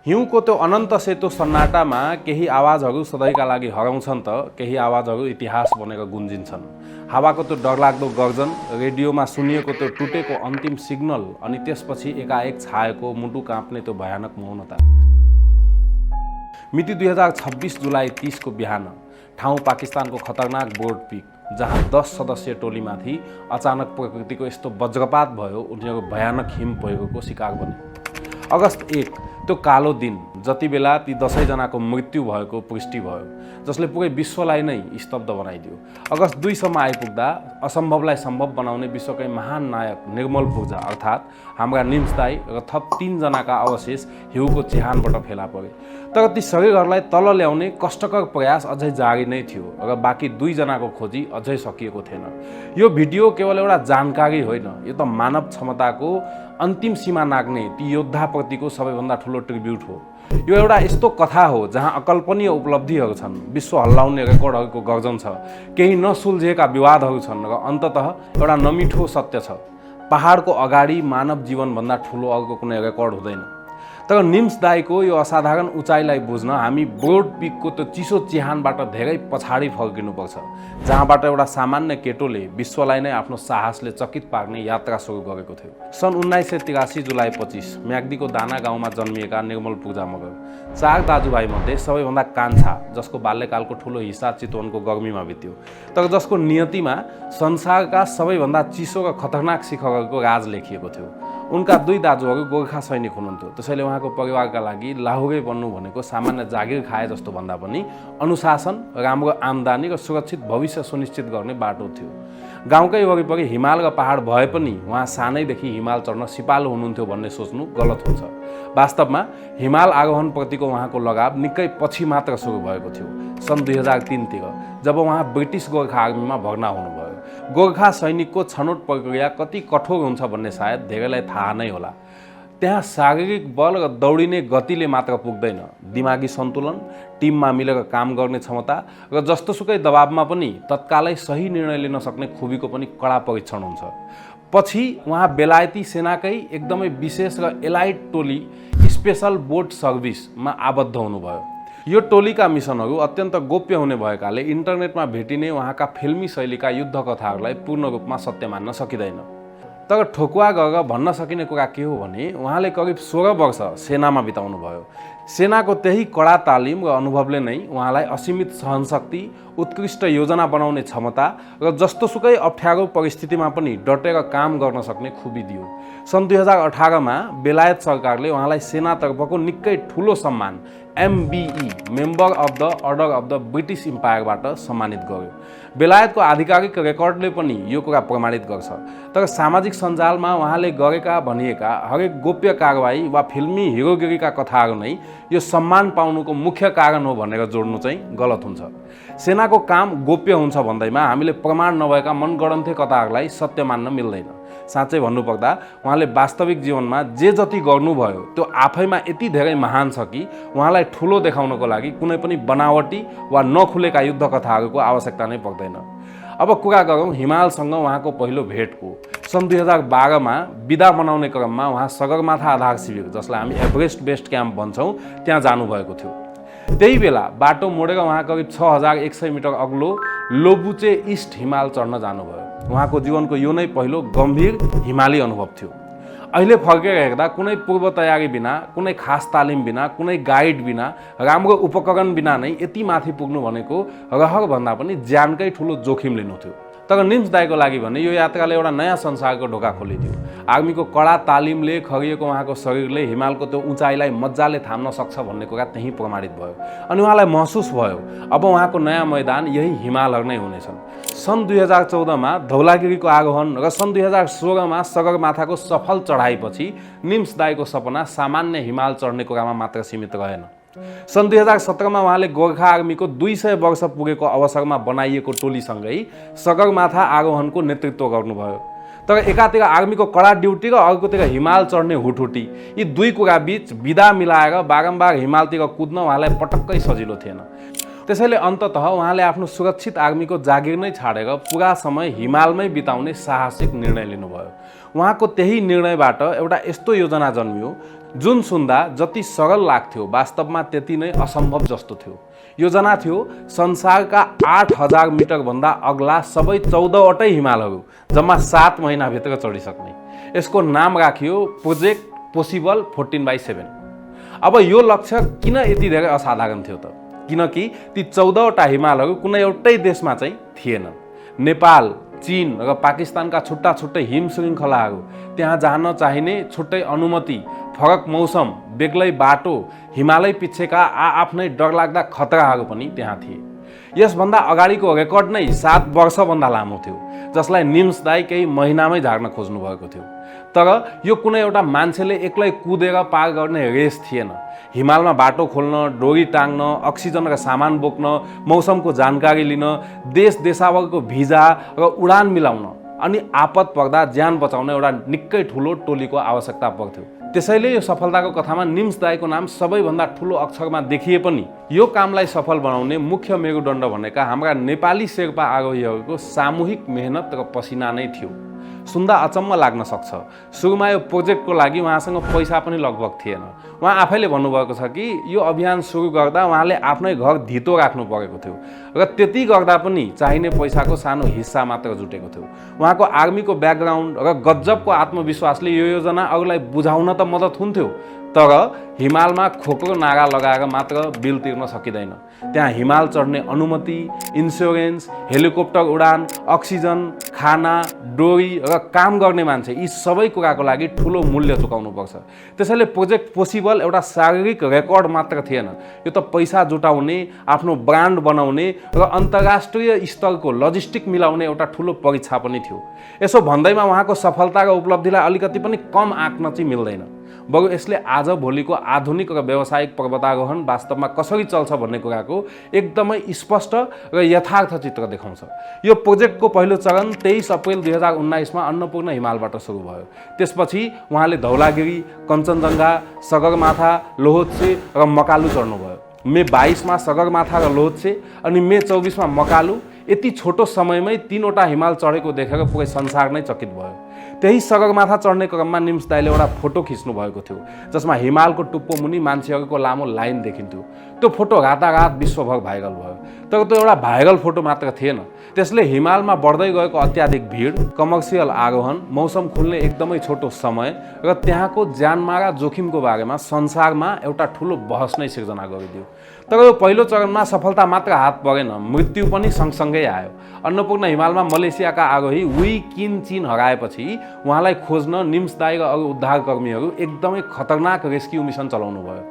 हिउँको त्यो अनन्त सेतो सन्नाटामा केही आवाजहरू सधैँका लागि हराउँछन् त केही आवाजहरू इतिहास बनेर गुन्जिन्छन्। हावाको त्यो डरलाग्दो गर्जन, रेडियोमा सुनिएको त्यो टुटेको अन्तिम सिग्नल अनि त्यसपछि एकाएक छाएको मुटु काँप्ने त्यो भयानक मौनता। मिति 2026 जुलाई 30 को बिहान, ठाउँ पाकिस्तानको खतरनाक बोर्ड पिक, जहाँ 10 सदस्यीय टोलीमाथि अचानक प्रकृतिको यस्तो वज्रपात भयो उनीहरू भयानक हिम पहिरोको शिकार बने। अगस्त 1 त्यो कालो दिन, जति बेला ती 10 जनाको मृत्यु भएको पुष्टि भयो, जसले पुरै विश्वलाई नै स्तब्ध बनाइदियो। अगस्त 2 सम्म आइपुग्दा असम्भवलाई सम्भव बनाउने विश्वकै महान नायक निर्मल पूजा अर्थात् हाम्रा निम्स दाई र थप 3 जनाका अवशेष हिउँको चिहानबाट फेला परे। तर ती शरीरहरूलाई तल ल्याउने कष्टकर प्रयास अझै जारी नै थियो र बाँकी 2 जनाको खोजी अझै सकिएको थिएन। यो भिडियो केवल एउटा जानकारी होइन, यो त मानव क्षमताको अन्तिम सीमा नाग्ने ती योद्धाप्रतिको सबैभन्दा ठुलो ट्रिब्युट हो। यो एउटा यस्तो कथा हो जहाँ अकल्पनीय उपलब्धिहरू छन्, विश्व हल्लाउने रेकर्डहरूको गर्जन छ, केही नसुल्झेका विवादहरू छन् र अन्ततः एउटा नमिठो सत्य छ। पहाडको अगाडि मानव जीवनभन्दा ठुलो अर्को कुनै रेकर्ड हुँदैन। तर निम्स दाईको यो असाधारण उचाइलाई बुझ्न हामी बोर्ड पिकको त्यो चिसो चिहानबाट धेरै पछाडि फर्किनुपर्छ, जहाँबाट एउटा सामान्य केटोले विश्वलाई नै आफ्नो साहसले चकित पार्ने यात्रा सुरु गरेको थियो। सन् 1983 जुलाई 25 म्याग्दीको दाना गाउँमा जन्मिएका निर्मल पूजा मगर 4 दाजुभाइमध्ये सबैभन्दा कान्छा, जसको बाल्यकालको ठुलो हिस्सा चितवनको गर्मीमा बित्यो, तर जसको नियतिमा संसारका सबैभन्दा चिसो र खतरनाक शिखरहरूको राज लेखिएको थियो। उनका 2 दाजुहरू गोर्खा सैनिक हुनुहुन्थ्यो, त्यसैले उहाँको परिवारका लागि लाहुरे बन्नु भनेको सामान्य जागिर खाए जस्तो भन्दा पनि अनुशासन, राम्रो आम्दानी र सुरक्षित भविष्य सुनिश्चित गर्ने बाटो थियो। गाउँकै वरिपरि हिमाल र पहाड भए पनि उहाँ सानैदेखि हिमाल चढ्न सिपालु हुनुहुन्थ्यो भन्ने सोच्नु गलत हुन्छ। वास्तवमा हिमाल आरोहणप्रतिको उहाँको लगाव निकै पछि मात्र सुरु भएको थियो, सन् 2003 तिर, जब उहाँ ब्रिटिस गोर्खा आर्मीमा भर्ना हुनुभयो। गोर्खा सैनिकको छनौट प्रक्रिया कति कठोर हुन्छ भन्ने सायद धेरैलाई थाहा नै होला। त्यहाँ शारीरिक बल र दौडिने गतिले मात्र पुग्दैन, दिमागी सन्तुलन, टिममा मिलेर काम गर्ने क्षमता र जस्तोसुकै दबावमा पनि तत्कालै सही निर्णय लिन सक्ने खुबीको पनि कडा परीक्षण हुन्छ। पछि उहाँ बेलायती सेनाकै एकदमै विशेष र एलाइट टोली स्पेशल बोट सर्भिसमा आबद्ध हुनुभयो। यो टोलीका मिसनहरू अत्यन्त गोप्य हुने भएकाले इन्टरनेटमा भेटिने उहाँका फिल्मी शैलीका युद्ध कथाहरूलाई पूर्ण रूपमा सत्य मान्न सकिँदैन। तर ठोकुवा गरेर भन्न सकिने कुरा के हो भने उहाँले करिब 16 वर्ष सेनामा बिताउनु भयो। सेनाको त्यही कडा तालिम र अनुभवले नै उहाँलाई असीमित सहनशक्ति, उत्कृष्ट योजना बनाउने क्षमता र जस्तोसुकै अप्ठ्यारो परिस्थितिमा पनि डटेर काम गर्न सक्ने खुबी दियो। सन् 2018 मा बेलायत सरकारले उहाँलाई सेनातर्फको निकै ठुलो सम्मान MBE member of the order of the British इम्पायरबाट सम्मानित गर्यो। बेलायतको आधिकारिक रेकर्डले पनि यो कुरा प्रमाणित गर्छ। तर सामाजिक सञ्जालमा उहाँले गरेका भनिएका हरेक गोप्य कारवाही वा फिल्मी हिरोगिरीका कथाहरू नै यो सम्मान पाउनुको मुख्य कारण हो भनेर जोड्नु चाहिँ गलत हुन्छ। सेनाको काम गोप्य हुन्छ भन्दैमा हामीले प्रमाण नभएका मनगढन्थे कथाहरूलाई सत्य मान्न मिल्दैन। साँच्चै भन्नुपर्दा उहाँले वास्तविक जीवनमा जे जति गर्नुभयो त्यो आफैमा यति धेरै महान छ कि उहाँलाई ठुलो देखाउनको लागि कुनै पनि बनावटी वा नखुलेका युद्ध कथाहरूको आवश्यकता नै पर्दैन। अब कुरा गरौँ हिमालसँग उहाँको पहिलो भेटको। सन् 2012 मा बिदा मनाउने क्रममा उहाँ सगरमाथा आधार शिविर, जसलाई हामी एभरेस्ट बेस क्याम्प भन्छौँ, त्यहाँ जानुभएको थियो। त्यही बेला बाटो मोडेर उहाँ करिब 6100 मिटर अग्लो लोबुचे इस्ट हिमाल चढ्न जानुभयो। उहाँको जीवनको यो नै पहिलो गम्भीर हिमाली अनुभव थियो। अहिले फर्केर हेर्दा कुनै पूर्व तयारी बिना, कुनै खास तालिम बिना, कुनै गाइड बिना, राम्रो उपकरण बिना नै यति माथि पुग्नु भनेको रहरभन्दा पनि ज्यानकै ठुलो जोखिम लिनु थियो। तर निम्स दाईको लागि भने यो यात्राले एउटा नयाँ संसारको ढोका खोलिदियो। आर्मीको कडा तालिमले खरिएको उहाँको शरीरले हिमालको त्यो उचाइलाई मजाले थाम्न सक्छ भन्ने कुरा त्यहीँ प्रमाणित भयो अनि उहाँलाई महसुस भयो अब उहाँको नयाँ मैदान यही हिमालहरू नै हुनेछन्। सन् 2014 मा धौलागिरीको आरोहण र सन् 2016 मा सगरमाथाको सफल चढाइपछि निम्स दाईको सपना सामान्य हिमाल चढ्ने कुरामा मात्र सीमित रहेन। सन् 2017 मा उहाँले गोर्खा आर्मीको 200 वर्ष पुगेको अवसरमा बनाइएको टोलीसँगै सगरमाथा आरोहणको नेतृत्व गर्नुभयो। तर एकातिर आर्मीको कडा ड्युटी र अर्कोतिर हिमाल चढ्ने हुटहुटी, यी 2 कुरा बीच विदा मिलाएर बारम्बार हिमालतिर कुद्न उहाँलाई पटक्कै सजिलो थिएन। त्यसैले अन्ततः उहाँले आफ्नो सुरक्षित आर्मीको जागिर नै छाडेर पुरा समय हिमालमै बिताउने साहसिक निर्णय लिनुभयो। उहाँको त्यही निर्णयबाट एउटा यस्तो योजना जन्मियो जुन सुन्दा जति सरल लाग्थ्यो वास्तवमा त्यति नै असम्भव जस्तो थियो। योजना थियो संसारका 8000 मिटरभन्दा अग्ला सबै 14वटै हिमालहरू जम्मा 7 महिनाभित्र चढिसक्ने। यसको नाम राखियो प्रोजेक्ट पोसिबल 14/7। अब यो लक्ष्य किन यति धेरै असाधारण थियो त? किनकि ती 14वटा हिमालहरू कुनै एउटै देशमा चाहिँ थिएनन्। नेपाल, चीन र पाकिस्तानका छुट्टा छुट्टै हिम श्रृङ्खलाहरू, त्यहाँ जान चाहिने छुट्टै अनुमति, फरक मौसम, बेग्लै बाटो, हिमालय पिच्छेका आफ्नै डरलाग्दा खतराहरू पनि त्यहाँ थिए। यसभन्दा अगाडिको रेकर्ड नै 7 वर्षभन्दा लामो थियो, जसलाई निम्स दाई केही महिनामै झार्न खोज्नु भएको थियो। तर यो कुनै एउटा मान्छेले एक्लै कुदेर पार गर्ने रेस थिएन। हिमालमा बाटो खोल्न, डोरी टाङ्न, अक्सिजन र सामान बोक्न, मौसमको जानकारी लिन, देश देशावरको भिजा र उडान मिलाउन अनि आपत पर्दा ज्यान बचाउन एउटा निकै ठुलो टोलीको आवश्यकता पर्थ्यो। त्यसैले यो सफलताको कथामा निम्स दाईको नाम सबैभन्दा ठुलो अक्षरमा देखिए पनि यो कामलाई सफल बनाउने मुख्य मेरुदण्ड भनेका हाम्रा नेपाली शेर्पा आरोहीहरूको सामूहिक मेहनत र पसिना नै थियो। सुन्दा अचम्म लाग्न सक्छ, सुरुमा यो प्रोजेक्टको लागि उहाँसँग पैसा पनि लगभग थिएन। उहाँ आफैले भन्नुभएको छ कि यो अभियान सुरु गर्दा उहाँले आफ्नै घर धितो राख्नु परेको थियो र त्यति गर्दा पनि चाहिने पैसाको सानो हिस्सा मात्र जुटेको थियो। उहाँको आर्मीको ब्याकग्राउन्ड र गजबको आत्मविश्वासले यो योजना अरूलाई बुझाउन त मद्दत हुन्थ्यो, तर हिमालमा खोक्रो नारा लगाएर मात्र बिल तिर्न सकिँदैन। त्यहाँ हिमाल चढ्ने अनुमति, इन्स्योरेन्स, हेलिकप्टर उडान, अक्सिजन, खाना, डोरी र काम गर्ने मान्छे, यी सबै कुराको लागि ठुलो मूल्य चुकाउनुपर्छ। त्यसैले प्रोजेक्ट पोसिबल एउटा शारीरिक रेकर्ड मात्र थिएन, यो त पैसा जुटाउने, आफ्नो ब्रान्ड बनाउने र अन्तर्राष्ट्रिय स्तरको लजिस्टिक मिलाउने एउटा ठुलो परीक्षा पनि थियो। यसो भन्दैमा उहाँको सफलता र उपलब्धिलाई अलिकति पनि कम आँक्न चाहिँ मिल्दैन। बरु यसले आज भोलिको आधुनिक र व्यावसायिक पर्वतारोहण वास्तवमा कसरी चल्छ भन्ने कुराको एकदमै स्पष्ट र यथार्थ चित्र देखाउँछ। यो प्रोजेक्टको पहिलो चरण 23 अप्रिल 2019मा अन्नपूर्ण हिमालबाट सुरु भयो। त्यसपछि उहाँले धौलागिरी, कञ्चनजङ्घा, सगरमाथा, लोहोत्से र मकालु चढ्नुभयो। मे 22मा सगरमाथा र लोहोत्से अनि मे 24मा मकालु। यति छोटो समयमै 3वटा हिमाल चढेको देखेर पुरै संसार नै चकित भयो। त्यही सगरमाथा चढ्ने क्रममा निम्स दाईले एउटा फोटो खिच्नु भएको थियो, जसमा हिमालको टुप्पो मुनि मान्छेहरूको लामो लाइन देखिन्थ्यो। त्यो फोटो रातारात विश्वभर भाइरल भयो। तर त्यो एउटा भाइरल फोटो मात्र थिएन, त्यसले हिमालमा बढ्दै गएको अत्याधिक भिड, कमर्सियल आरोहण, मौसम खुल्ने एकदमै छोटो समय र त्यहाँको ज्यानमारा जोखिमको बारेमा संसारमा एउटा ठुलो बहस नै सिर्जना गरिदियो। तर यो पहिलो चरणमा सफलता मात्र हात परेन, मृत्यु पनि सँगसँगै आयो। अन्नपूर्ण हिमालमा मलेसियाका आरोही वुई किन चिन हराएपछि उहाँलाई खोज्न निम्स दाई र अरू उद्धारकर्मीहरू एकदमै खतरनाक रेस्क्यु मिसन चलाउनु भयो।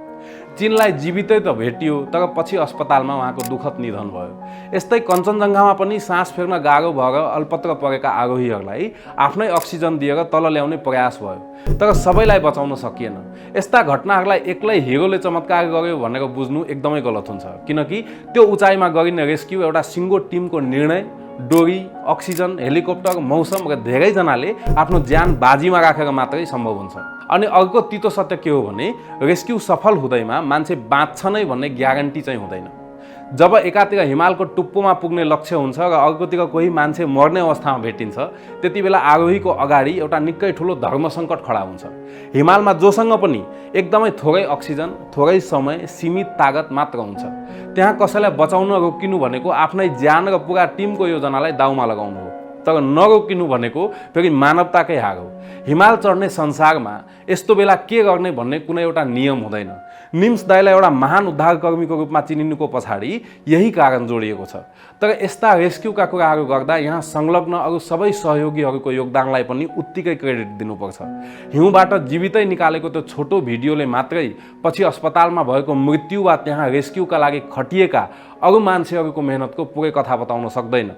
चिनलाई जीवितै त भेटियो, तर पछि अस्पतालमा उहाँको दुःखद निधन भयो। यस्तै कञ्चनजङ्घामा पनि सास फेर्न गाह्रो भएर अल्पत्र परेका आरोहीहरूलाई आफ्नै अक्सिजन दिएर तल ल्याउने प्रयास भयो, तर सबैलाई बचाउन सकिएन। यस्ता घटनाहरूलाई एक्लै हिरोले चमत्कार गर्यो भनेर बुझ्नु एकदमै गलत हुन्छ, किनकि त्यो उचाइमा गरिने रेस्क्यु एउटा सिङ्गो टिमको निर्णय, डोरी, अक्सिजन, हेलिकप्टर, मौसम र धेरैजनाले आफ्नो ज्यान बाजीमा राखेर मात्रै सम्भव हुन्छ। अनि अर्को तितो सत्य के हो भने रेस्क्यु सफल हुँदैमा मान्छे बाँच्छ नै भन्ने ग्यारेन्टी चाहिँ हुँदैन। जब एकातिर हिमालको टुप्पोमा पुग्ने लक्ष्य हुन्छ र अर्कोतिर कोही मान्छे मर्ने अवस्थामा भेटिन्छ, त्यति बेला आरोहीको अगाडि एउटा निकै ठुलो धर्म सङ्कट खडा हुन्छ। हिमालमा जोसँग पनि एकदमै थोरै अक्सिजन, थोरै समय, सीमित तागत मात्र हुन्छ। त्यहाँ कसैलाई बचाउन रोकिनु भनेको आफ्नै ज्यान र पुरा टिमको योजनालाई दाउमा लगाउनु हो, तर नरोकिनु भनेको फेरि मानवताकै हार हो। हिमाल चढ्ने संसारमा यस्तो बेला के गर्ने भन्ने कुनै एउटा नियम हुँदैन। निम्स दाईलाई एउटा महान उद्धारकर्मीको रूपमा चिनिनुको पछाडि यही कारण जोडिएको छ। तर यस्ता रेस्क्युका कुराहरू गर्दा यहाँ संलग्न अरू सबै सहयोगीहरूको योगदानलाई पनि उत्तिकै क्रेडिट दिनुपर्छ। हिउँबाट जीवितै निकालेको त्यो छोटो भिडियोले मात्रै पछि अस्पतालमा भएको मृत्यु वा त्यहाँ रेस्क्युका लागि खटिएका अरू मान्छेहरूको मेहनतको पुरै कथा बताउन सक्दैन।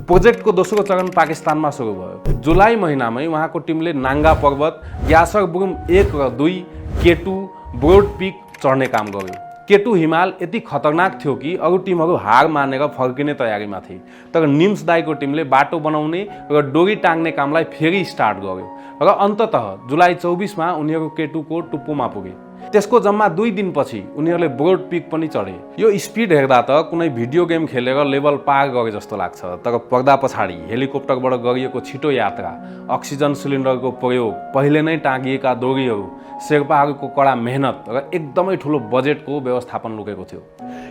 प्रोजेक्टको दोस्रो चरण पाकिस्तानमा सुरु भयो। जुलाई महिनामै उहाँको टिमले नाङ्गा पर्वत, ग्यासरबुरुम 1 र 2, केटु, ब्रोड पिक चढ्ने काम गर्यो। केटु हिमाल यति खतरनाक थियो कि अरू टिमहरू हार मानेर फर्किने तयारीमा थिए, तर निम्स दाईको टिमले बाटो बनाउने र डोरी टाङ्ने कामलाई फेरि स्टार्ट गर्यो र अन्ततः जुलाई 24मा उनीहरू केटुको टुप्पोमा पुगे। त्यसको जम्मा 2 दिनपछि उनीहरूले बोर्ड पिक पनि चढे। यो स्पिड हेर्दा त कुनै भिडियो गेम खेलेर लेभल पार गरे जस्तो लाग्छ, तर पर्दा पछाडि हेलिकप्टरबाट गरिएको छिटो यात्रा, अक्सिजन सिलिन्डरको प्रयोग, पहिले नै टाँगिएका डोरीहरू, शेर्पाहरूको कडा मेहनत र एकदमै ठुलो बजेटको व्यवस्थापन लुकेको थियो।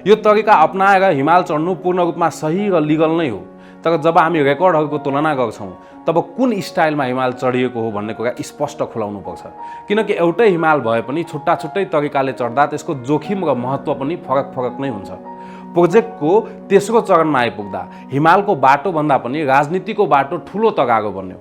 यो तरिका अपनाएर हिमाल चढ्नु पूर्ण रूपमा सही र लिगल नै हो, तर जब हामी रेकर्डहरूको तुलना गर्छौँ तब कुन स्टाइलमा हिमाल चढिएको हो भन्ने कुरा स्पष्ट खुलाउनु पर्छ, किनकि एउटै हिमाल भए पनि छुट्टा छुट्टै तरिकाले चढ्दा त्यसको जोखिम र महत्त्व पनि फरक फरक नै हुन्छ। प्रोजेक्टको तेस्रो चरणमा आइपुग्दा हिमालको बाटोभन्दा पनि राजनीतिको बाटो ठुलो तगारो बन्यो।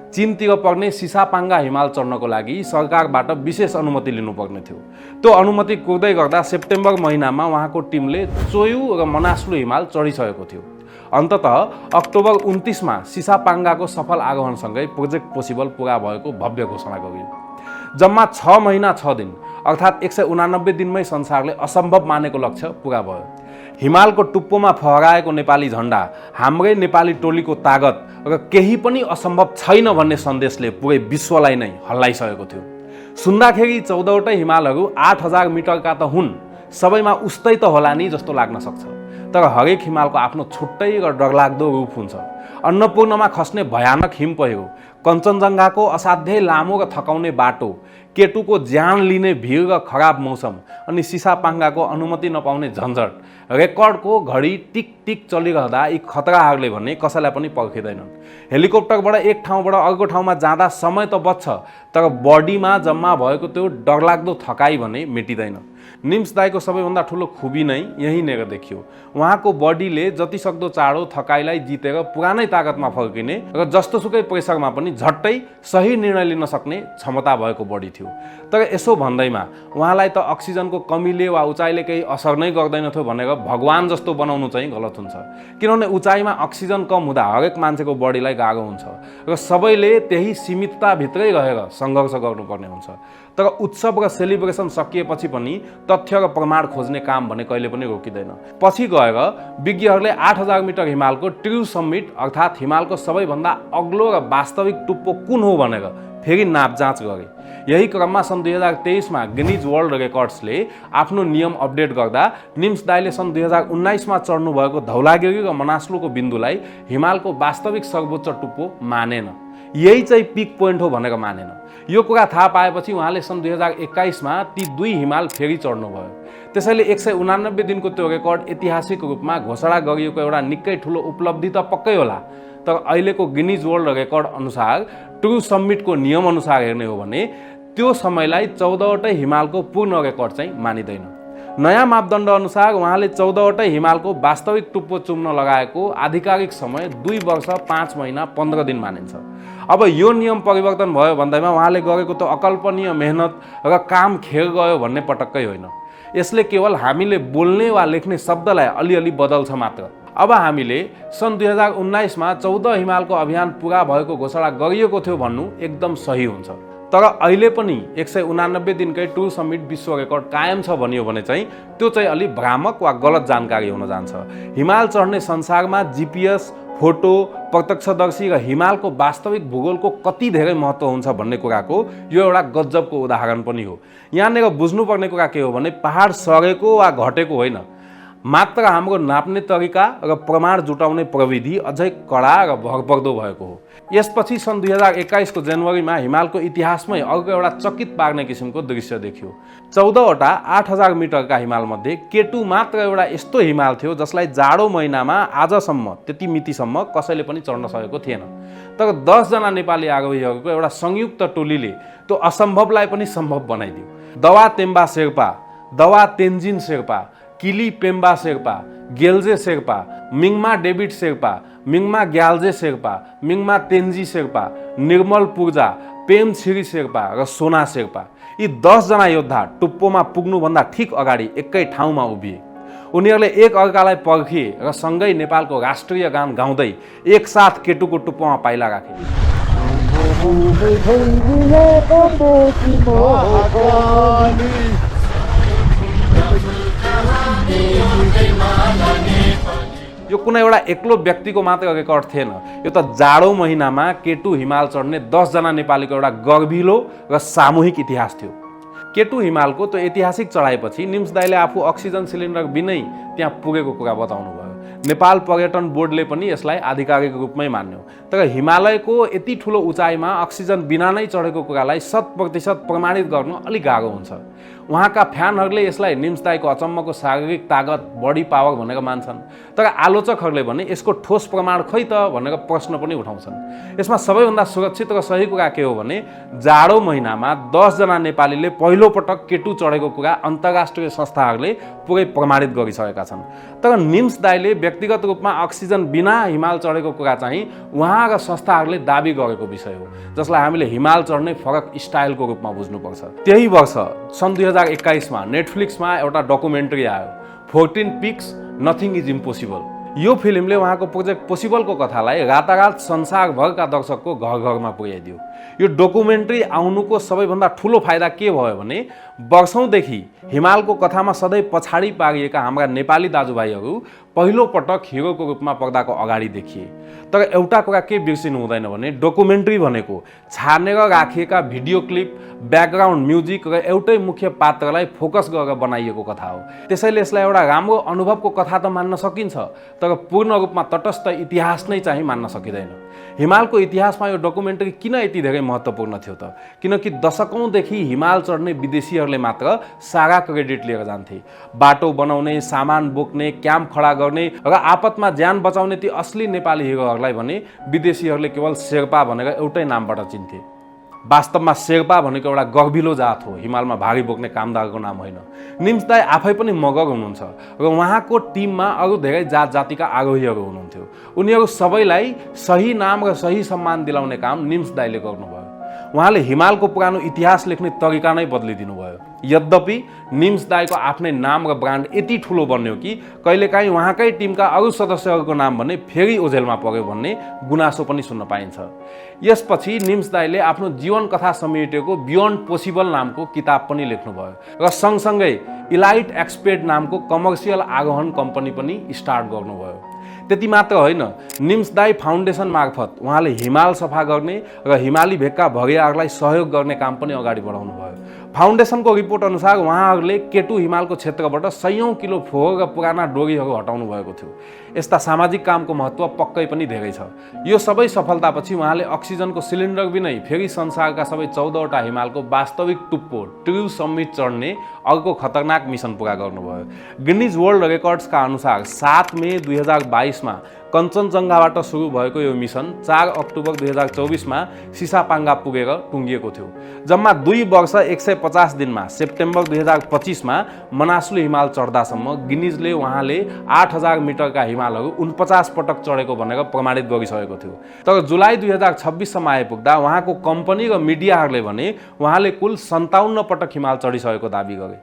चीनतिर पर्ने सिसापाङ्गा हिमाल चढ्नको लागि सरकारबाट विशेष अनुमति लिनुपर्ने थियो। त्यो अनुमति कुर्दै गर्दा सेप्टेम्बर महिनामा उहाँको टिमले चोयु र मनास्लु हिमाल चढिसकेको थियो। अन्ततः अक्टोबर 29मा सिसापाङ्गाको सफल आरोहणसँगै प्रोजेक्ट पोसिबल पुरा भएको भव्य घोषणा गरियो। जम्मा 6 महिना 6 दिन अर्थात् 189 दिनमै संसारले असम्भव मानेको लक्ष्य पुरा भयो। हिमालको टुप्पोमा फहराएको नेपाली झण्डा, हाम्रै नेपाली टोलीको तागत र केही पनि असम्भव छैन भन्ने सन्देशले पुरै विश्वलाई नै हल्लाइसकेको थियो। सुन्दाखेरि 14वटै हिमालहरू 8000 मिटरका त हुन्, सबैमा उस्तै त होला नि जस्तो लाग्न सक्छ, तर हरेक हिमालको आफ्नो छुट्टै र डरलाग्दो रूप हुन्छ। अन्नपूर्णमा खस्ने भयानक हिम पहिरो, कञ्चनजङ्घाको असाध्यै लामो र थकाउने बाटो, केटुको ज्यान लिने भिड र खराब मौसम, अनि सिसापाङ्गाको अनुमति नपाउने झन्झट, रेकर्डको घडी टिक टिक चलिरहँदा यी खतराहरूले भने कसैलाई पनि पर्खिँदैनन्। हेलिकप्टरबाट एक ठाउँबाट अर्को ठाउँमा जाँदा समय त बच्छ, तर बडीमा जम्मा भएको त्यो डरलाग्दो थकाइ भने मेटिँदैन। निम्स दाईको सबैभन्दा ठुलो खुबी नै यहीँनिर देखियो। उहाँको बडीले जतिसक्दो चाँडो थकाइलाई जितेर पुरानै तागतमा फर्किने र जस्तोसुकै प्रेसरमा पनि झट्टै सही निर्णय लिन सक्ने क्षमता भएको बडी थियो। तर यसो भन्दैमा उहाँलाई त अक्सिजनको कमीले वा उचाइले केही असर नै गर्दैनथ्यो भनेर भगवान जस्तो बनाउनु चाहिँ गलत हुन्छ, किनभने उचाइमा अक्सिजन कम हुँदा हरेक मान्छेको बडीलाई गाह्रो हुन्छ र सबैले त्यही सीमितताभित्रै रहेर सङ्घर्ष गर्नुपर्ने हुन्छ। तर उत्सव र सेलिब्रेसन सकिएपछि पनि तथ्य र प्रमाण खोज्ने काम भने कहिले पनि रोकिँदैन। पछि गएर विज्ञहरूले 8000 मिटर हिमालको ट्रु समिट अर्थात् हिमालको सबैभन्दा अग्लो र वास्तविक टुप्पो कुन हो भनेर फेरि नापजाँच गरे। यही क्रममा सन् 2023मा गिनिज वर्ल्ड रेकर्ड्सले आफ्नो नियम अपडेट गर्दा निम्स दाईले सन् 2019मा चढ्नु भएको धौलागिरी र मनास्लुको बिन्दुलाई हिमालको वास्तविक सर्वोच्च टुप्पो मानेन, यही चाहिँ पिक पोइन्ट हो भनेर मानेन। यो कुरा थाहा पाएपछि उहाँले सन् 2021मा ती 2 हिमाल फेरि चढ्नुभयो। त्यसैले 189 दिनको त्यो रेकर्ड ऐतिहासिक रूपमा घोषणा गरिएको एउटा निकै ठुलो उपलब्धि त पक्कै होला, तर अहिलेको गिनिज वर्ल्ड रेकर्ड अनुसार ट्रु समिटको नियम अनुसार हेर्ने हो भने त्यो समयलाई 14वटै हिमालको पूर्ण रेकर्ड चाहिँ मानिँदैन। नयाँ मापदण्ड अनुसार उहाँले 14वटै हिमालको वास्तविक टुप्पो चुम्न लगाएको आधिकारिक समय 2 वर्ष 5 महिना 15 दिन मानिन्छ। अब यो नियम परिवर्तन भयो भन्दैमा उहाँले गरेको त अकल्पनीय मेहनत र काम खेर गयो भन्ने पटक्कै होइन। यसले केवल हामीले बोल्ने वा लेख्ने शब्दलाई अलिअलि बदल्छ मात्र। अब हामीले सन् 2019मा 14 हिमालको अभियान पुरा भएको घोषणा गरिएको थियो भन्नु एकदम सही हुन्छ, तर अहिले पनि 189 दिनकै ट्रु समिट विश्व रेकर्ड कायम छ भनियो भने चाहिँ त्यो चाहिँ अलि भ्रामक वा गलत जानकारी हुन जान्छ। हिमाल चढ्ने संसारमा जीपीएस, फोटो, प्रत्यक्षदर्शी र हिमालको वास्तविक भूगोलको कति धेरै महत्त्व हुन्छ भन्ने कुराको यो एउटा गजबको उदाहरण पनि हो। यहाँनिर बुझ्नुपर्ने कुरा के हो भने पहाड सरेको वा घटेको होइन, मात्र हाम्रो नाप्ने तरिका र प्रमाण जुटाउने प्रविधि अझै कडा र भरपर्दो भएको हो। यसपछि सन् 2021को जनवरीमा हिमालको इतिहासमै अर्को एउटा चकित पार्ने किसिमको दृश्य देखियो। 14वटा 8000 मिटरका हिमालमध्ये केटु मात्र एउटा यस्तो हिमाल थियो जसलाई जाडो महिनामा आजसम्म त्यति मितिसम्म कसैले पनि चढ्न सकेको थिएन। तर 10 जना नेपाली आरोहीहरूको एउटा संयुक्त टोलीले त्यो असम्भवलाई पनि सम्भव बनाइदियो। दवा तेम्बा शेर्पा, दवा तेन्जिन शेर्पा, किली पेम्बा शेर्पा, गेल्जे शेर्पा, मिङमा डेभिड शेर्पा, मिङमा ग्याल्जे शेर्पा, मिङमा तेन्जी शेर्पा, निर्मल पूर्जा, पेम छिरी शेर्पा र सोना शेर्पा, यी 10 जना योद्धा टुप्पोमा पुग्नुभन्दा ठिक अगाडि एकै ठाउँमा उभिए। उनीहरूले एक अर्कालाई पर्खिए र सँगै नेपालको राष्ट्रिय गान गाउँदै एकसाथ केटुको टुप्पोमा पाइला राखे। यो कुनै एउटा एक्लो व्यक्तिको मात्र रेकर्ड थिएन, यो त जाडो महिनामा केटु हिमाल चढ्ने 10 जना नेपालीको एउटा गर्भिलो र सामूहिक इतिहास थियो। केटु हिमालको त्यो ऐतिहासिक चढाइपछि निम्स दाइले आफू अक्सिजन सिलिन्डर बिनै त्यहाँ पुगेको कुरा बताउनु भयो। नेपाल पर्यटन बोर्डले पनि यसलाई आधिकारिक रूपमै मान्यो। तर हिमालयको यति ठुलो उचाइमा अक्सिजन बिना नै चढेको कुरालाई 100% प्रमाणित गर्नु अलिक गाह्रो हुन्छ। उहाँका फ्यानहरूले यसलाई निम्स दाइको अचम्मको शारीरिक तागत, बडी पावर भनेर मान्छन्। तर आलोचकहरूले भने यसको ठोस प्रमाण खै त भनेर प्रश्न पनि उठाउँछन्। यसमा सबैभन्दा सुरक्षित र सही कुरा के हो भने जाडो महिनामा 10 जना नेपालीले पहिलो पटक केटु चढेको कुरा अन्तर्राष्ट्रिय संस्थाहरूले पुरै प्रमाणित गरिसकेका छन्। तर निम्स दाइले व्यक्तिगत रूपमा अक्सिजन बिना हिमाल चढेको कुरा चाहिँ उहाँ र संस्थाहरूले दाबी गरेको विषय हो, जसलाई हामीले हिमाल चढ्ने फरक स्टाइलको रूपमा बुझ्नुपर्छ। त्यही वर्ष सन् 2021 मा नेटफ्लिक्समा एउटा डकुमेन्ट्री आयो, 14 पिक्स नथिङ इज इम्पोसिबल। यो फिल्मले उहाँको प्रोजेक्ट पोसिबलको कथालाई रातारात संसारभरका दर्शकको घर घरमा पुर्याइदियो। यो डकुमेन्ट्री आउनुको सबैभन्दा ठुलो फाइदा के भयो भने वर्षौंदेखि हिमालको कथामा सधैँ पछाडि पारिएका हाम्रा नेपाली दाजुभाइहरू पहिलो पटक हिरोको रूपमा पर्दाको अगाडि देखिए। तर एउटा कुरा के बिर्सिनु हुँदैन भने डकुमेन्ट्री भनेको छानेर राखिएका भिडियो क्लिप, ब्याकग्राउन्ड म्युजिक र एउटै मुख्य पात्रलाई फोकस गरेर बनाइएको कथा हो। त्यसैले यसलाई एउटा राम्रो अनुभवको कथा त मान्न सकिन्छ, तर पूर्ण रूपमा तटस्थ इतिहास नै चाहिँ मान्न सकिँदैन। हिमालको इतिहासमा यो डकुमेन्ट्री किन यति धेरै महत्त्वपूर्ण थियो त? किनकि दशकौंदेखि हिमाल चढ्ने विदेशीहरूले मात्र सारा क्रेडिट लिएर जान्थे। बाटो बनाउने, सामान बोक्ने, क्याम्प खडा गर्ने र आपतमा ज्यान बचाउने ती असली नेपाली हिरोहरूलाई भने विदेशीहरूले केवल शेर्पा भनेर एउटै नामबाट चिन्थे। वास्तवमा शेर्पा भनेको एउटा गर्भिलो जात हो, हिमालमा भारी बोक्ने कामदारको नाम होइन। निम्स दाइ आफै पनि मगर हुनुहुन्छ र उहाँको टिममा अरू धेरै जात जातिका आरोहीहरू हुनुहुन्थ्यो। उनीहरू सबैलाई सही नाम र सही सम्मान दिलाउने काम निम्स दाइले गर्नुभयो। उहाँले हिमालको पुरानो इतिहास लेख्ने तरिका नै बदलिदिनु भयो। यद्यपि निम्स दाइको आफ्नै नाम र ब्रान्ड यति ठुलो बन्यो कि कहिलेकाहीँ उहाँकै टिमका अरू सदस्यहरूको नाम भने फेरि ओझेलमा पर्यो भन्ने गुनासो पनि सुन्न पाइन्छ। यसपछि निम्स दाइले आफ्नो जीवन कथा समेटेको बियोन्ड पोसिबल नामको किताब पनि लेख्नुभयो र सँगसँगै इलाइट एक्सपेड नामको कमर्सियल आरोहण कम्पनी पनि स्टार्ट गर्नुभयो। त्यति मात्र होइन, निम्स दाइ फाउन्डेसन मार्फत उहाँले हिमाल सफा गर्ने र हिमाली भेगका भरियाहरूलाई सहयोग गर्ने काम पनि अगाडि बढाउनु भयो। फाउन्डेसनको रिपोर्ट अनुसार उहाँहरूले केटु हिमालको क्षेत्रबाट 100औं किलो फोहोर र पुराना डोरीहरू हटाउनु भएको थियो। यस्ता सामाजिक कामको महत्त्व पक्कै पनि धेरै छ। यो सबै सफलतापछि उहाँले अक्सिजनको सिलिन्डर बिनै फेरि संसारका सबै 14वटा हिमालको वास्तविक टुप्पो ट्रु समिट चढ्ने अर्को खतरनाक मिसन पुरा गर्नुभयो। गिनिज वर्ल्ड रेकर्ड्सका अनुसार 7 मे 2022 मा कञ्चनजङ्घाबाट सुरु भएको यो मिसन 4 अक्टोबर 2024 मा सिसापाङ्गा पुगेर टुङ्गिएको थियो। जम्मा 2 वर्ष 150 दिनमा सेप्टेम्बर 2025 मा मनासलु हिमाल चढ्दासम्म गिनिजले उहाँले 8000 मिटरका हिमालहरू 49 पटक चढेको भनेर प्रमाणित गरिसकेको थियो। तर जुलाई 2026 सम्म आइपुग्दा उहाँको कम्पनी र मिडियाहरूले भने उहाँले कुल 57 पटक हिमाल चढिसकेको दाबी गरे।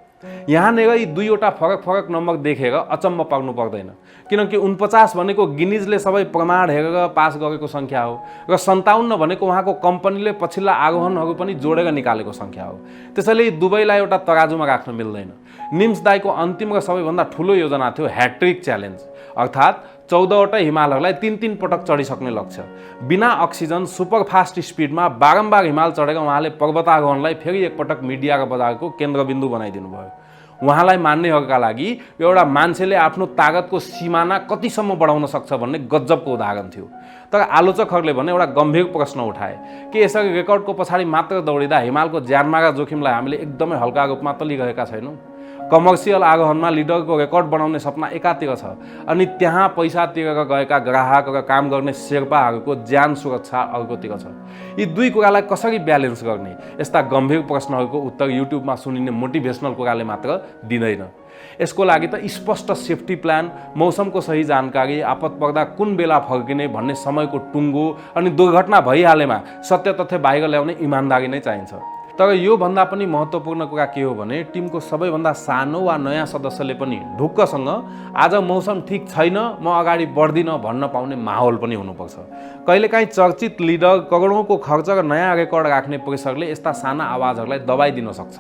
यहाँनिर यी दुईवटा फरक नम्बर देखेर अचम्म पर्नु पर्दैन, किनकि 49 भनेको गिनिजले सबै प्रमाण हेरेर पास गरेको सङ्ख्या हो र 57 भनेको उहाँको कम्पनीले पछिल्ला आरोहणहरू पनि जोडेर निकालेको सङ्ख्या हो। त्यसैले यी दुवैलाई एउटा तराजुमा राख्न मिल्दैन। निम्स दाइको अन्तिम र सबैभन्दा ठुलो योजना थियो ह्याट्रिक च्यालेन्ज, अर्थात् 14वटा हिमालहरूलाई 3-3 पटक चढिसक्ने लक्ष्य। बिना अक्सिजन सुपरफास्ट स्पिडमा बारम्बार हिमाल चढेर उहाँले पर्वतारोहणलाई फेरि एकपटक मिडिया र बजारको केन्द्रबिन्दु बनाइदिनु भयो। उहाँलाई मान्नेहरूका लागि यो एउटा मान्छेले आफ्नो तागतको सिमाना कतिसम्म बढाउन सक्छ भन्ने गजबको उदाहरण थियो। तर आलोचकहरूले भने एउटा गम्भीर प्रश्न उठाए कि यसरी रेकर्डको पछाडि मात्र दौडिँदा हिमालको ज्यानमारा जोखिमलाई हामीले एकदमै हल्का रूपमा त लिइरहेका छैनौँ। कमर्सियल आरोहणमा लिडरको रेकर्ड बनाउने सपना एकातिर छ, अनि त्यहाँ पैसा तिरेर गएका ग्राहक र काम गर्ने शेर्पाहरूको ज्यान सुरक्षा अर्कोतिर छ। यी दुई कुरालाई कसरी ब्यालेन्स गर्ने? यस्ता गम्भीर प्रश्नहरूको उत्तर युट्युबमा सुनिने मोटिभेसनल कुराले मात्र दिँदैन। यसको लागि त स्पष्ट सेफ्टी प्लान, मौसमको सही जानकारी, आपत पर्दा कुन बेला फर्किने भन्ने समयको टुङ्गो, अनि दुर्घटना भइहालेमा सत्य तथ्य बाहिर ल्याउने इमान्दारी नै चाहिन्छ। तर यो भन्दा पनि महत्त्वपूर्ण कुरा के हो भने टिमको सबैभन्दा सानो वा नयाँ सदस्यले पनि ढुक्कसँग आज मौसम ठिक छैन, म अगाडि बढ्दिनँ भन्न पाउने माहौल पनि हुनुपर्छ। कहिलेकाहीँ चर्चित लिडर, करोडौँको खर्च र नयाँ रेकर्ड राख्ने प्रेसरले यस्ता साना आवाजहरूलाई दबाइदिन सक्छ।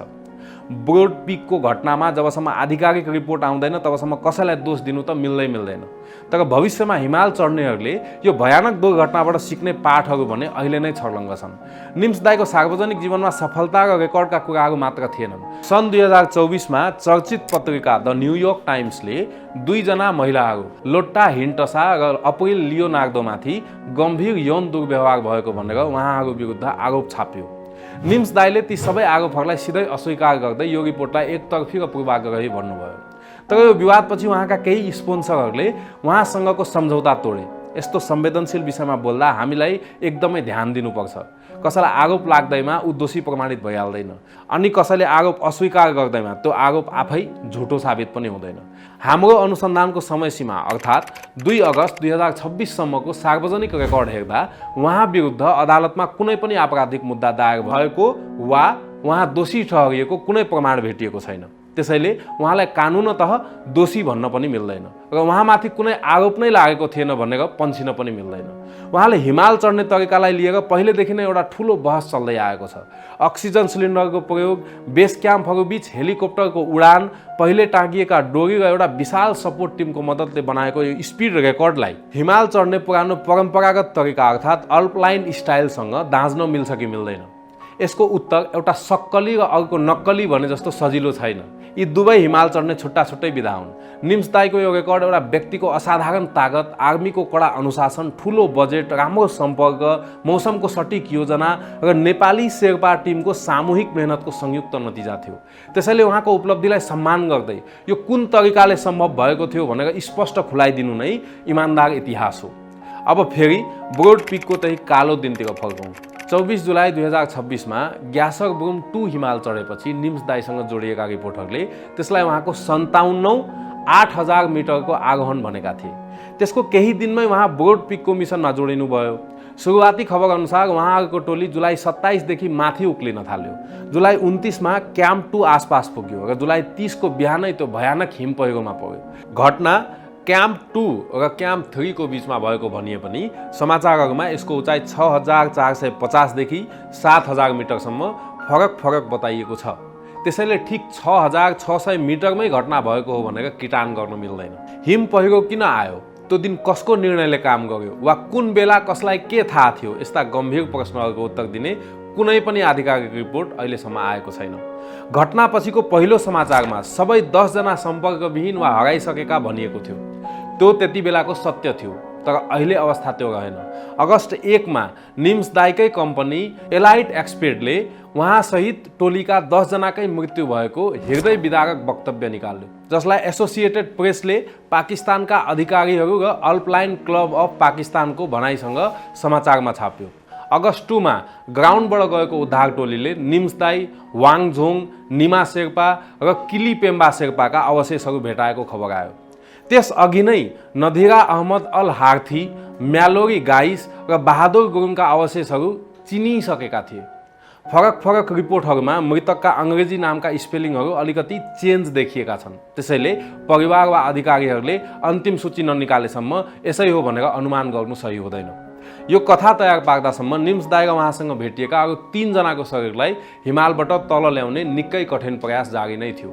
ब्रोड पिकको घटनामा जबसम्म आधिकारिक रिपोर्ट आउँदैन तबसम्म कसैलाई दोष दिनु त मिल्दैन। तर भविष्यमा हिमाल चढ्नेहरूले यो भयानक दुर्घटनाबाट सिक्ने पाठहरू भने अहिले नै छर्लङ्ग छन्। निम्स दाईको सार्वजनिक जीवनमा सफलता र रेकर्डका कुराहरू मात्र थिएनन्। सन् 2024मा चर्चित पत्रिका द न्युयोर्क टाइम्सले 2 जना महिलाहरू लोट्टा हिन्टसा र अप्रिल लियोनार्दोमाथि गम्भीर यौन दुर्व्यवहार भएको भनेर उहाँहरू विरुद्ध आरोप छाप्यो। निम्स दाईले ती सबै आरोपहरूलाई सिधै अस्वीकार गर्दै यो रिपोर्टलाई एकतर्फी र पूर्वाग्रही भन्नुभयो। तर यो विवादपछि उहाँका केही स्पोन्सरहरूले उहाँसँगको सम्झौता तोडे। यस्तो संवेदनशील विषयमा बोल्दा हामीलाई एकदमै ध्यान दिनुपर्छ। कसैलाई आरोप लाग्दैमा ऊ दोषी प्रमाणित भइहाल्दैन, अनि कसैले आरोप अस्वीकार गर्दैमा त्यो आरोप आफै झुटो साबित पनि हुँदैन। हाम्रो अनुसन्धानको समय सीमा अर्थात् 2 अगस्त 2026 सम्मको सार्वजनिक रेकर्ड हेर्दा उहाँ विरुद्ध अदालतमा कुनै पनि आपराधिक मुद्दा दायर भएको वा उहाँ दोषी ठहरिएको कुनै प्रमाण भेटिएको छैन। त्यसैले उहाँलाई कानुनतः दोषी भन्न पनि मिल्दैन र उहाँमाथि कुनै आरोप नै लागेको थिएन भनेर पन्छिन पनि मिल्दैन। उहाँले हिमाल चढ्ने तरिकालाई लिएर पहिलेदेखि नै एउटा ठुलो बहस चल्दै आएको छ। अक्सिजन सिलिन्डरको प्रयोग, बेस क्याम्पहरू बीच हेलिकप्टरको उडान, पहिले टाँगिएका डोरी र एउटा विशाल सपोर्ट टिमको मद्दतले बनाएको यो स्पिड रेकर्डलाई हिमाल चढ्ने पुरानो परम्परागत तरिका अर्थात् अल्पलाइन स्टाइलसँग दाँच्न मिल्छ कि मिल्दैन? यसको उत्तर एउटा सक्कली र अर्को नक्कली भने जस्तो सजिलो छैन। यी दुवै हिमाल चढ्ने छुट्टा छुट्टै विधा हुन्। निम्स दाईको यो रेकर्ड एउटा व्यक्तिको असाधारण तागत, आर्मीको कडा अनुशासन, ठुलो बजेट, राम्रो सम्पर्क, मौसमको सटिक योजना र नेपाली शेर्पा टिमको सामूहिक मेहनतको संयुक्त नतिजा थियो। त्यसैले उहाँको उपलब्धिलाई सम्मान गर्दै यो कुन तरिकाले सम्भव भएको थियो भनेर स्पष्ट खुलाइदिनु नै इमान्दार इतिहास हो। अब फेरि ब्रोड पिकको त्यही कालो दिनतिर फर्कौँ। 24 जुलाई 2026मा ग्यासर ब्रुम 2 हिमाल चढेपछि निम्स दाईसँग जोडिएका रिपोर्टहरूले त्यसलाई उहाँको 57औं 8000 मिटरको आरोहण भनेका थिए। त्यसको केही दिनमै उहाँ ब्रोड पिकको मिसनमा जोडिनु भयो। सुरुवाती खबर अनुसार उहाँहरूको टोली जुलाई 27 देखि माथि उक्लिन थाल्यो। जुलाई 29मा क्याम्प 2 आसपास पुग्यो र जुलाई 30 को बिहानै त्यो भयानक हिम पहिरोमा पर्यो। घटना क्याम्प 2 र क्याम्प 3 को बीचमा भएको भनिए पनि समाचारहरूमा यसको उचाइ 6450 देखि 7000 मिटरसम्म फरक बताइएको छ। त्यसैले ठिक 6600 मिटरमै घटना भएको हो भनेर किटान गर्न मिल्दैन। हिम पहिरो किन आयो, त्यो दिन कसको निर्णयले काम गर्यो वा कुन बेला कसलाई के थाहा थियो, यस्ता गम्भीर प्रश्नहरूको उत्तर दिने कुनै पनि आधिकारिक रिपोर्ट अहिलेसम्म आएको छैन। घटनापछिको पहिलो समाचारमा सबै 10 जना सम्पर्कविहीन वा हराइसकेका भनिएको थियो। त्यो त्यति बेलाको सत्य थियो, तर अहिले अवस्था त्यो रहेन। अगस्त 1 मा निम्स दाईकै कम्पनी एलाइट एक्सपेडले उहाँसहित टोलीका 10 जनाकै मृत्यु भएको हृदय विदारक वक्तव्य निकाल्यो, जसलाई एसोसिएटेड प्रेसले पाकिस्तानका अधिकारीहरू र अल्पलाइन क्लब अफ पाकिस्तानको भनाइसँग समाचारमा छाप्यो। अगस्त 2 मा ग्राउन्डबाट गएको उद्धार टोलीले निम्स दाई, वाङझोङ, निमा शेर्पा र किली पेम्बा शेर्पाका अवशेषहरू भेटाएको खबर आयो। त्यसअघि नै नधिरा अहमद अल हार्थी, म्यालोरी गाइस र बहादुर गुरुङका अवशेषहरू चिनिसकेका थिए। फरक रिपोर्टहरूमा मृतकका अङ्ग्रेजी नामका स्पेलिङहरू अलिकति चेन्ज देखिएका छन्। त्यसैले परिवार वा अधिकारीहरूले अन्तिम सूची ननिकालेसम्म यसै हो भनेर अनुमान गर्नु सही हुँदैन। यो कथा तयार पार्दासम्म निम्स दाई र उहाँसँग भेटिएका अरू 3 जनाको शरीरलाई हिमालबाट तल ल्याउने निकै कठिन प्रयास जारी नै थियो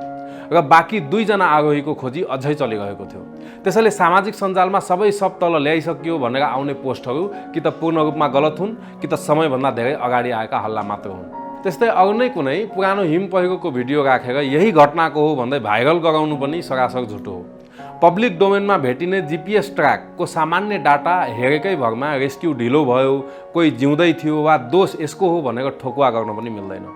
र बाँकी 2 जना आरोहीको खोजी अझै चलिरहेको थियो। त्यसैले सामाजिक सञ्जालमा सबै सब तल ल्याइसकियो भनेर आउने पोस्टहरू कि त पूर्ण रूपमा गलत हुन् कि त समयभन्दा धेरै अगाडि आएका हल्ला मात्र हुन्। त्यस्तै अरू नै कुनै पुरानो हिम पहिरोको भिडियो राखेर यही घटनाको हो भन्दै भाइरल गराउनु पनि सरासर झुटो हो। पब्लिक डोमेनमा भेटिने जीपीएस ट्र्याकको सामान्य डाटा हेरेकै भरमा रेस्क्यु ढिलो भयो, कोही जिउँदै थियो वा दोष यसको हो भनेर ठोकुवा गर्न पनि मिल्दैन।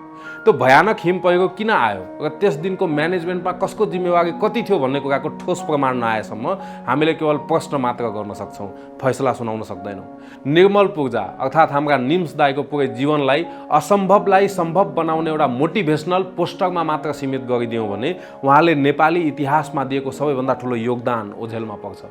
त्यो भयानक हिम पहिरो किन आयो र त्यस दिनको म्यानेजमेन्टमा कसको जिम्मेवारी कति थियो भन्ने कुराको ठोस प्रमाण नआएसम्म हामीले केवल प्रश्न मात्र गर्न सक्छौँ, फैसला सुनाउन सक्दैनौँ। निर्मल पूर्जा अर्थात् हाम्रा निम्स दाईको पुरै जीवनलाई असम्भवलाई सम्भव बनाउने एउटा मोटिभेसनल पोस्टरमा मात्र सीमित गरिदियौँ भने उहाँले नेपाली इतिहासमा दिएको सबैभन्दा ठुलो योगदान ओझेलमा पर्छ।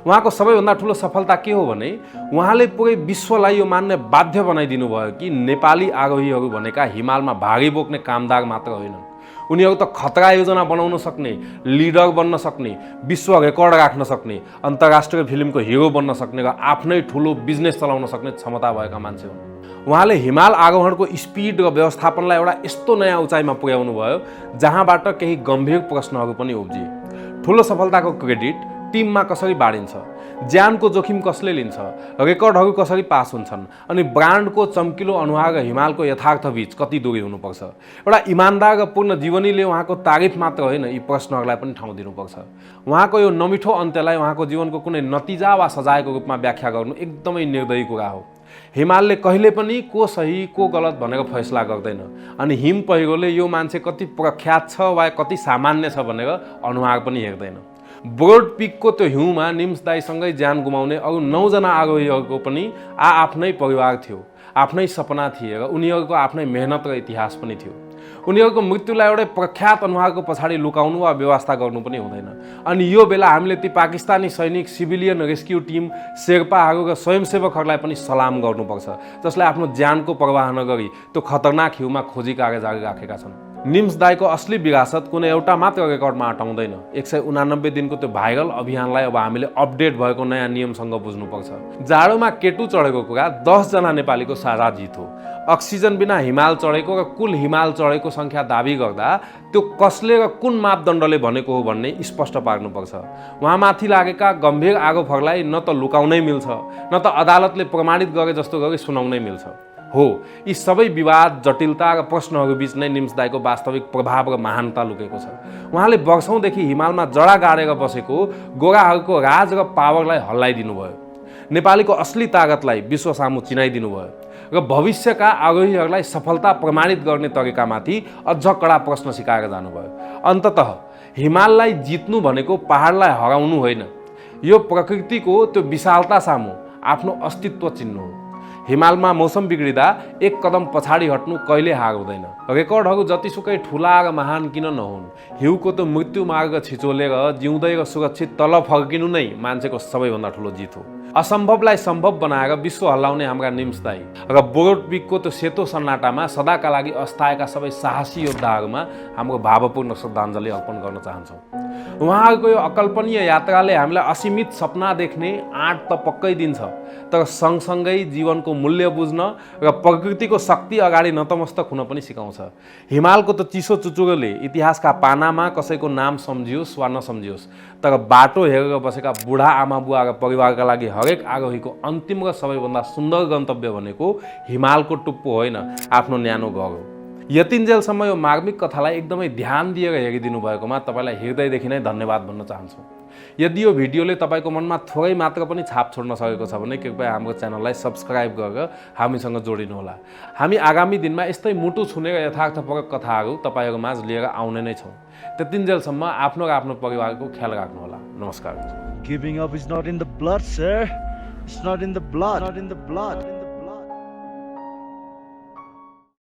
उहाँको सबैभन्दा ठुलो सफलता के हो भने उहाँले पुरै विश्वलाई यो मान्ने बाध्य बनाइदिनु भयो कि नेपाली आरोहीहरू भनेका हिमालमा भारी बोक्ने कामदार मात्र होइनन्, उनीहरू त खतरा योजना बनाउन सक्ने, लिडर बन्न सक्ने, विश्व रेकर्ड राख्न सक्ने, अन्तर्राष्ट्रिय फिल्मको हिरो बन्न सक्ने र आफ्नै ठुलो बिजनेस चलाउन सक्ने क्षमता भएका मान्छे हुन्। उहाँले हिमाल आरोहणको स्पिड र व्यवस्थापनलाई एउटा यस्तो नयाँ उचाइमा पुर्याउनु भयो जहाँबाट केही गम्भीर प्रश्नहरू पनि उब्जिए। ठुलो सफलताको क्रेडिट टिममा कसरी बाँडिन्छ, ज्यानको जोखिम कसले लिन्छ, रेकर्डहरू कसरी पास हुन्छन् अनि ब्रान्डको चम्किलो अनुहार र हिमालको यथार्थबीच कति दूरी हुनुपर्छ। एउटा इमान्दार र पूर्ण जीवनीले उहाँको तारिफ मात्र होइन, यी प्रश्नहरूलाई पनि ठाउँ दिनुपर्छ। उहाँको यो नमिठो अन्त्यलाई उहाँको जीवनको कुनै नतिजा वा सजायको रूपमा व्याख्या गर्नु एकदमै निर्दयी कुरा हो। हिमालले कहिले पनि को सही को गलत भनेर फैसला गर्दैन अनि हिम पहिरोले यो मान्छे कति प्रख्यात छ वा कति सामान्य छ भनेर अनुहार पनि हेर्दैन। बोर्ड पिकको त्यो हिउँमा निम्स दाईसँगै ज्यान गुमाउने अरू 9 जना आरोहीहरूको पनि आफ्नै परिवार थियो, आफ्नै सपना थिए र उनीहरूको आफ्नै मेहनत र इतिहास पनि थियो। उनीहरूको मृत्युलाई एउटै प्रख्यात अनुहारको पछाडि लुकाउनु वा व्यवस्था गर्नु पनि हुँदैन। अनि यो बेला हामीले ती पाकिस्तानी सैनिक, सिभिलियन रेस्क्यु टिम, शेर्पाहरू र स्वयंसेवकहरूलाई पनि सलाम गर्नुपर्छ जसले आफ्नो ज्यानको परवाह नगरी त्यो खतरनाक हिउँमा खोजी कार्य जारी राखेका छन्। निम्स दाईको असली विरासत कुनै एउटा मात्र रेकर्डमा अटाउँदैन। 189 दिनको त्यो भाइरल अभियानलाई अब हामीले अपडेट भएको नयाँ नियमसँग बुझ्नुपर्छ। जाडोमा केटु चढेको कुरा 10 जना नेपालीको साझा जित हो। अक्सिजन बिना हिमाल चढेको र कुल हिमाल चढेको सङ्ख्या दाबी गर्दा त्यो कसले र कुन मापदण्डले भनेको हो भन्ने स्पष्ट पार्नुपर्छ। उहाँमाथि लागेका गम्भीर आरोपहरूलाई न त लुकाउनै मिल्छ न त अदालतले प्रमाणित गरे जस्तो गरी सुनाउनै मिल्छ। हो, यी सबै विवाद, जटिलता र प्रश्नहरू बीच नै निम्स दाईको वास्तविक प्रभाव र महानता लुकेको छ। उहाँले वर्षौँदेखि हिमालमा जडा गाडेर बसेको गोराहरूको राज र पावरलाई हल्लाइदिनु भयो, नेपालीको असली तागतलाई विश्व सामु चिनाइदिनु भयो र भविष्यका आरोहीहरूलाई सफलता प्रमाणित गर्ने तरिकामाथि अझ कडा प्रश्न सिकाएर जानुभयो। अन्ततः हिमाललाई जित्नु भनेको पहाडलाई हराउनु होइन, यो प्रकृतिको त्यो विशालता सामु आफ्नो अस्तित्व चिन्नु हो। हिमालमा मौसम बिग्रिँदा एक कदम पछाडि हट्नु कहिले हार हुँदैन। रेकर्डहरू जतिसुकै ठुला र महान किन नहुन्, हिउँको त्यो मृत्यु मार्ग छिचोलेर जिउँदै र सुरक्षित तल फर्किनु नै मान्छेको सबैभन्दा ठुलो जित हो। असम्भवलाई सम्भव बनाएर विश्व हल्लाउने हाम्रा निम्स दाई र बोर्ड पिकको त्यो सेतो सन्नाटामा सदाका लागि अस्ताएका सबै साहसी योद्धाहरूमा हाम्रो भावपूर्ण श्रद्धाञ्जली अर्पण गर्न चाहन्छौँ। उहाँहरूको यो अकल्पनीय यात्राले हामीलाई असीमित सपना देख्ने आँट त पक्कै दिन्छ, तर सँगसँगै जीवनको मूल्य बुझ्न र प्रकृतिको शक्ति अगाडि नतमस्तक हुन पनि सिकाउँछ। हिमालको त चिसो चुचुरोले इतिहासका पानामा कसैको नाम सम्झियोस् वा नसम्झियोस्, तर बाटो हेरेर बसेका बुढा आमा बुवा र परिवारका लागि हरेक आरोहीको अन्तिम र सबैभन्दा सुन्दर गन्तव्य भनेको हिमालको टुप्पो होइन, आफ्नो न्यानो घर हो। यतिन्जेलसम्म यो मार्मिक कथालाई एकदमै ध्यान दिएर हेरिदिनु भएकोमा तपाईँलाई हृदयदेखि नै धन्यवाद भन्न चाहन्छु। यदि यो भिडियोले तपाईँको मनमा थोरै मात्र पनि छाप छोड्न सकेको छ भने कृपया हाम्रो च्यानललाई सब्सक्राइब गरेर हामीसँग जोडिनुहोला। हामी आगामी दिनमा यस्तै मुटु छुने र यथार्थपरक कथाहरू तपाईँहरूमाझ लिएर आउने नै छौँ। त्यतिन्जेलसम्म आफ्नो र आफ्नो परिवारको ख्याल राख्नुहोला। नमस्कार। Giving up is not in the blood, sir. It's not in the blood. Not in the blood.